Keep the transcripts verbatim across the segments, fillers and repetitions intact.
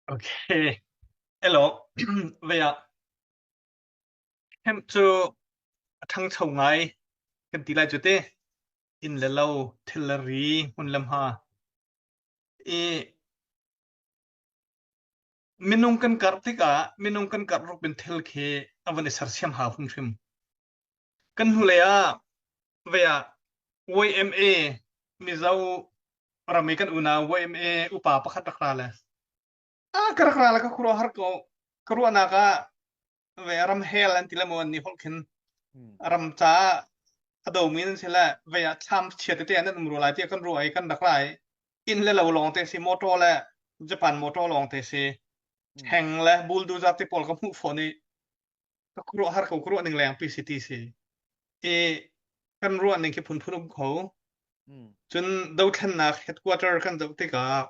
Ok. Hello. Vei ah, hemh cu a ṭhangcho ngai kan ti lai cu te. Inn le lo, thil le ri, hmun le hma. I minung kan karh tikah minung kan karh rup in thil khi a van i sersiam hau hrimhrim. Kan hnulei ah vei ah Y M A, Mizo ram i kan unau Y M A upa pakhat rak ra le a ka rak ra le ka khuaruah har ko. Ka ruahnak ah vei ah ram hell an ti le maw, an i holh khin. Hmm. Ram caah a domi nan si le vei ah thlam chia tete an nan um rua lai tiah kan ruah i kan rak ra i inn le lo lawngte si, motor le Japan motor lawngte si, hmm, heng le bulldozer te pawl ka hmuh fawn i ka khuaruah har ko, khuaruah ning lengpi si ti si. I kan ruah ning khi phunphun um kho. Hmm. Cun dothlennak headquarter kan zoh tikah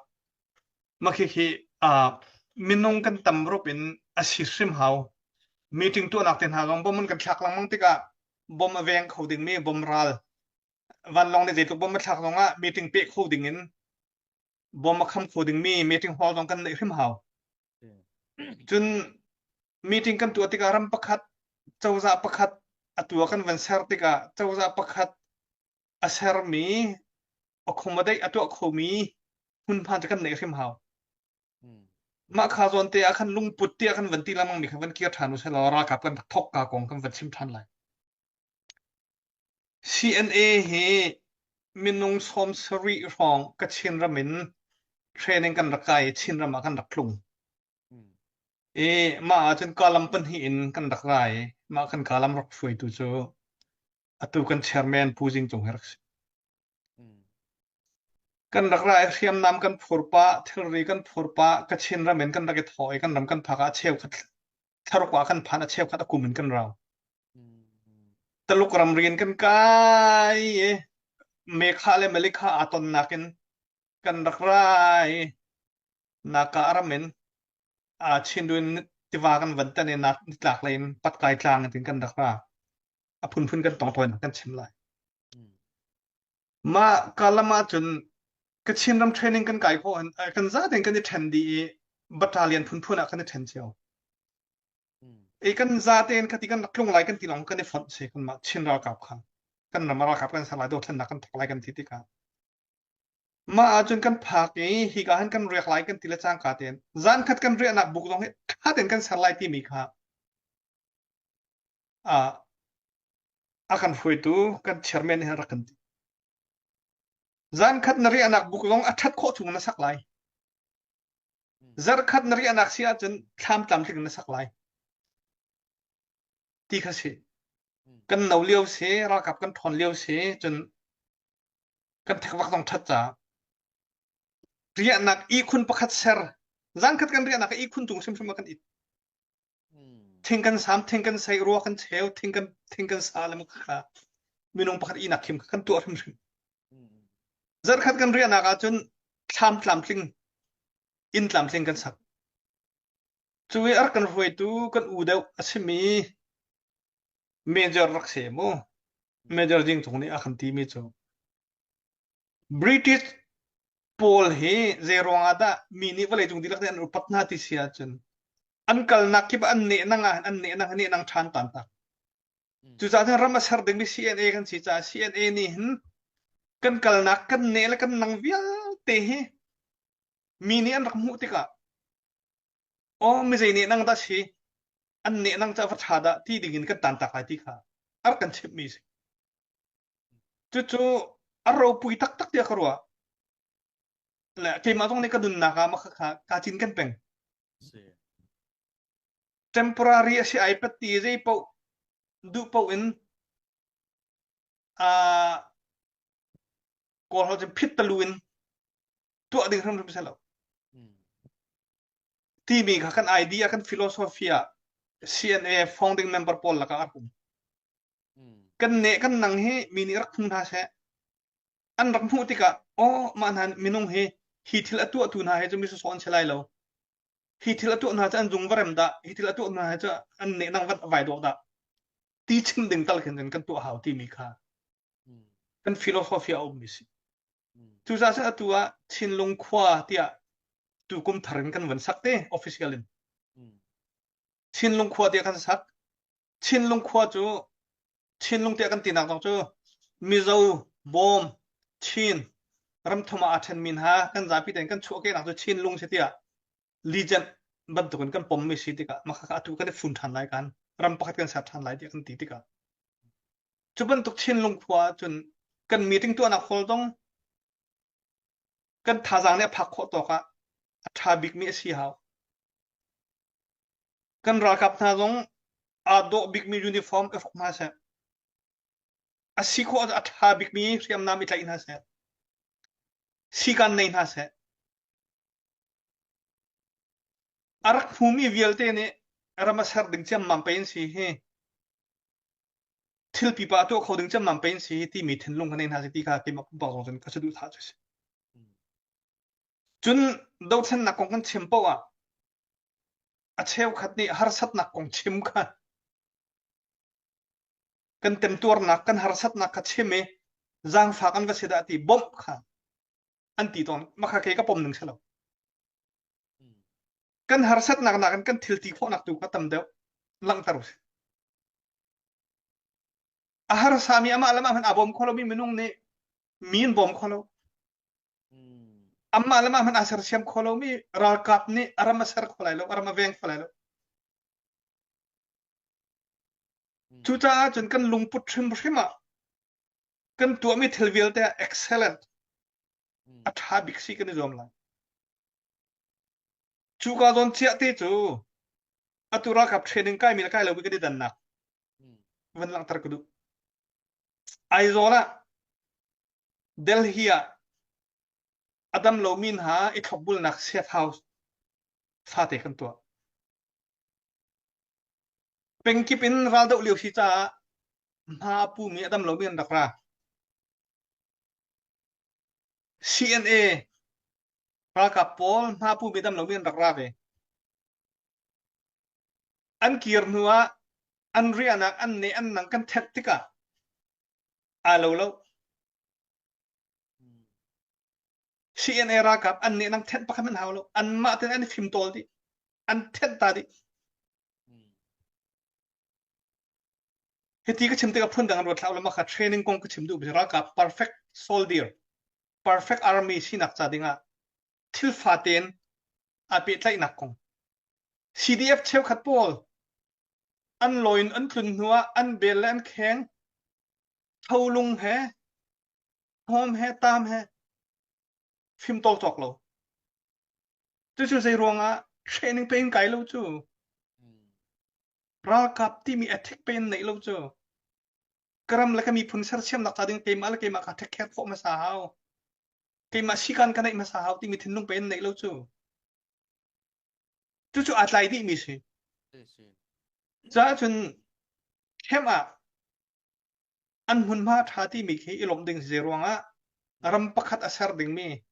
makhi khi, aa, minung kan tam rup in a si hrim hau. Meeting tuahnak te hna zong bom an kan thlak lengmang tikah bom a veng kho dingmi bom ral, vanlawng nih zeitluk bom a thlak zongah meeting peh kho dingin bom a kham kho dingmi meeting hall zong kan neih hrim hau. Cun meeting kan tuah tikah ram pakhat, cozah pakhat, atu a kan van ser tikah cozah pakhat a sermi, accommodate a tuah khomi hmunhma cu kan neih hrim hau. Hmm. Mah kha zawn te ah khan lungput tiah kan van ti lengmangmi kha van kir ṭhan u seh law, ralkap kan rak thawk ka kong kan van chim ṭhan lai. C N A hi minung sawm sarih hrawng Kachin ram in training kan rak kai i Chin ram ah kan rak tlung. Hmm. I mah ahcun kalam pahnih in kan rak ra i mah khan kalam rak hruaitu cu atu kan chairman Pu Zing Cung hi rak si. Hmm. Kan rak ra i hriamnam kan phur pah, thilri kan phur pah, Kachin ram in kan rak i thawh i kan ram kan phak ah a cheukhat, thlaruk ah kan phan, a cheukhat a kum in kan rau. Hmm. Taluk ramri in kan kai i Mekha le Malikha aa tonnak in kan rak ra i Naka ram in, aa, Chin duin tiva kan van tan i na nitlak lei in Patkai tlang in kan rak ra. A phunphun kan tongtawinak kan chim lai. Hmm. Mah kalam ahcun Kachin ram training kan kai khawh hin, aa, kan zaten kan i ṭhen dih i battalion phunphun ah kan i ṭhen cio. Hmm. I kan zaten kha ti kan rak tlung lai kan ti lawng kan i fonh si, kanmah Chin ralkap kha. Kan ram ralkap kan ser lai, dothlennak kan thawk lai kan ti tikah mah ahcun kan phak i hika hin kan riak lai kan ti le cangka tein zan khat kan riahnak buk zong hi ṭha tein kan ser lai timi kha, aa, a kan hruaitu kan chairman nih rak kan ti. Zan khat na riahnak buk zong a ṭhat khawh chung na sak lai. Zarh khat na riahnak si ahcun thlam tlamtling na sak lai ti kha si. Kan no lio si, ralkap kan ṭhawn lio si, cun kan thekvak zong ṭhat caah riahnak ihkhun pakhat ser, zan khat kan riahnak ihkhun cung hrimhrim ah kan it. Hmm. Thing kan sam, thing kan saih, rua kan cheu, thing kan, thing kan sa le mah kha minung pakhat ihnak khim kha kan tuah hrimhrim. Hmm. Zarh khat kan riahnak ahcun thlam tlamtling, inn tlamtling kan sak. Cu i ar kan hruaitu kan u deuh a simi Major rak si mu. Major Zing Cung nih a kan timi cu British pawl hi zei ruangah dah mi nih vawleicung dihlak nih an upat hna ti si ahcun an kalnak kip ah an neh nang ah an neh nang, neh nang ṭhan tantak. Hmm. Cucaah cun ram a ser dingmi C N A kan si caah C N A nih hin kan kalnak kan neh le kan nang vialte hi mi nih an rak hmuh tikah, aw, mi zei neh nang dah si, an neh nang caah va ṭha dah ti dingin kan tantak lai ti kha ar kan chimhmi si. Cucu a ropui taktak tiah ka ruah. Le keimah zong nih ka nunnak ah makha kha kaa cin kan peng. Si. Temporary a si ai pat ti zei paoh duh paoh in, aa, Kawl holh cun phit talu in tuah ding hrimhrim si lo. Hmm. Timi kha kan idea, kan philosophy ah C N A founding member pawl lakah a rak um. Hmm. Kan neh kan nang hi mi nih rak hmuh hna seh. An rak hmuh tikah, aw, mah hna minung hi, hi thil a tuahtu hna hi cu mi sawsawh an si lai lo. Hi thil a tuah hna cu an zung va rem dah, hi thil a tuah hna hi cu an neh nang va vai dawh dah ti chim ding tal khin kan tuah hau timi kha, hmm, kan philosophy a ummi si. Hmm. Cucaah cun atu ah Chinlung khua tiah tukum tharin kan van sak te official in. Chinlung khua tiah kan sak. Chinlung khua cu, Chinlung tiah kan tinak zong cu Mizo, Bawm, Chin, ram thum ah aa ṭhen mi hna kan zapi tein kan chuah kenak cu Chinlung si tiah legend bantukin kan pommi si tikah, makha kha atu kan i fun ṭhan lai kan, ram pakhat kan ser ṭhan lai tiah kan ti tikah, cu bantuk Chinlung khua cun kan meeting tuahnak hawl zong kan thazaang nih a phak khawh tawk ah a ṭha bikmi a si hau. Kan ralkap hna zong aa dawh bikmi uniform i hruk hna seh. A si khawh a ṭha bikmi hriamnam i tlaih hna seh. Sikan nei hna seh. A rak hmumi vialte nih ram a ser ding ciammam pei an si hi. Thilpipa a tuah kho ding ciammam pei an si hi timi thinlung kha nei hna si ti kha keimah pumpak zong cun ka si duh thah cu si. Cun dothlennak kong kan chim paoh ah a cheukhat nih harsatnak kong chim kha, kan temtuarnak, kan harsatnak kha chim i, zaangfak an va si dah ti bawmh kha an ti tawn. Makha kei ka pom ning si lo. Kan harsatnak nakin kan thil ti khawhnak tu kha tam deuh langhter u sih. A harsami amah le amah hmanh aa bawm kho lomi minung nih mi an bawm kho lo. Amah le amah hmanh aa sersiam kho lomi ralkap nih a ram a ser kho lai lo, a ram a veng kho lai lo. Cucaah cun kan lungput hrimhrim ah kan tuahmi thil vialte ah excellent, a ṭha bik si kan i zuam lai. Cuka zawn ciah te cu atu ralkap training kaimi le kai lomi kan i dannak van langhter ka duh. Aizawl ah, Delhi ah a dam lomi hna i thlopbulnak safe house fate kan tuah. Pengkip in ral doh lio si caah hma a pumi a dam lomi an rak ra. C N A ralkap pawl hma a pumi a dam lomi an rak ra ve. An kir hnuah an riahnak an neh an nang kan thenh tikah aa lo lo. C N A ralkap an neh nang thenh pakhat hmanh hau lo. Anmah tein an i fim tawl dih, an thenh ta dih. Hiti ka chim tikah phundang an ruat hlah lo, makha training kong ka chim duh, ralkap perfect soldier, perfect army sinak ca dingah thil faten aa pehtlaihnak kong. C D F cheukhat pawl an lawi in an tlun hnuah an bel le an kheng, tholung he, hawm he, tam he, fim tawl cawk lo. Cucu zei ruangah training pei in kai lo cu. Ralkap timi ethic pei in neih lo cu. Ka ram le ka miphun sersiamnak ca ding keimah le keimah ka ṭhek kher khawh hmasa hau. Keimah sikan ka neih hmasa hau timi thinlung pei in neih lo cu. Cucu aa tlai dihmi si. Caah cun camp ah an hmunhma ṭha timi khi i lawmh ding si ruangah ram pakhat a ser dingmi,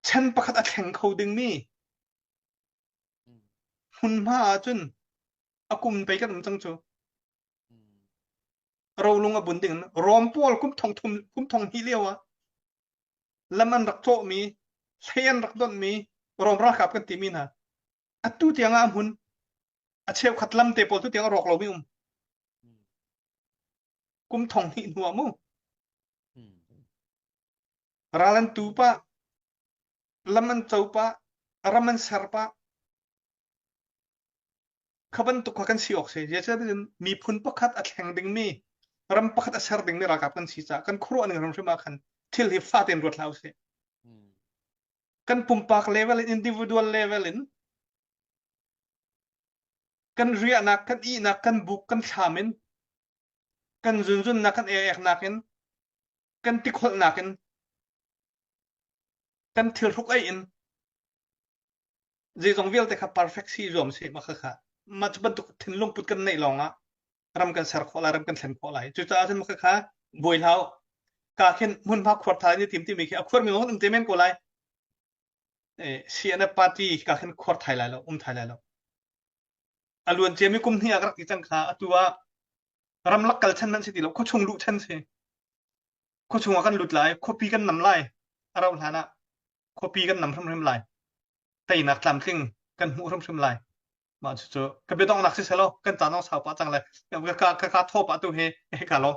chan pakhat a thleng kho dingmi hmunhma ahcun a kum pei kan um cang cu. Rolung a bun ding in Rom pawl kum thong thum, kum thong hnih lio ah lam an rak cawhmi, hlei an rak donhmi Rom ralkap kan timi hna, atu tiangah a hmun, a cheukhat lamte pawl tu tiangah rawk lomi um. Kum thong hnih hnu ah mu. Ral an tu pah, lam an co pah, ram an ser pah. Kha bantuk kha kan si awk si. Zeicahtiah miphun pakhat a thleng dingmi, ram pakhat a ser dingmi ralkap kan si caah kan khuaruah ning hrimhrim ah khan thil hi fatin ruat hlah usih. Kan pumpak level in, individual level in, kan riahnak, kan ihnak, kan buk, kan thlam in, kan zunzunnak, kan ekeknak in, kan tikholhnak in, kan thil hruk ei in, zeizong vialte kha perfect si zuam si, makha kha. Mah cu bantuk thinlung put kan neih lawngah ram kan ser khawh lai, ram kan thlen khawh lai. Cucaah cun makha kha buai hlah u. Ka khin hmunhma khuar thai ni tim timi khi a khuarmi zong um te men ko lai. Eh, C N F party ka khin khuar thai lai lo, um thai lai lo. A luan ciami kum hnih a ka rak ti cang kha, atu ah ramlak kal chan hmanh si ti lo, khuachung luh chan si. Khuachung ah kan lut lai, khuapi kan nam lai, a rauh hlan ah khuapi kan nam hrimhrim lai. teinak tlamtling kan hmuh hrimhrim lai. Mah cucu ka biadongnak si selaw, kan caan hong sau pah cang le, ka, ka, ka, ka thaw pah tu hi, ka lo.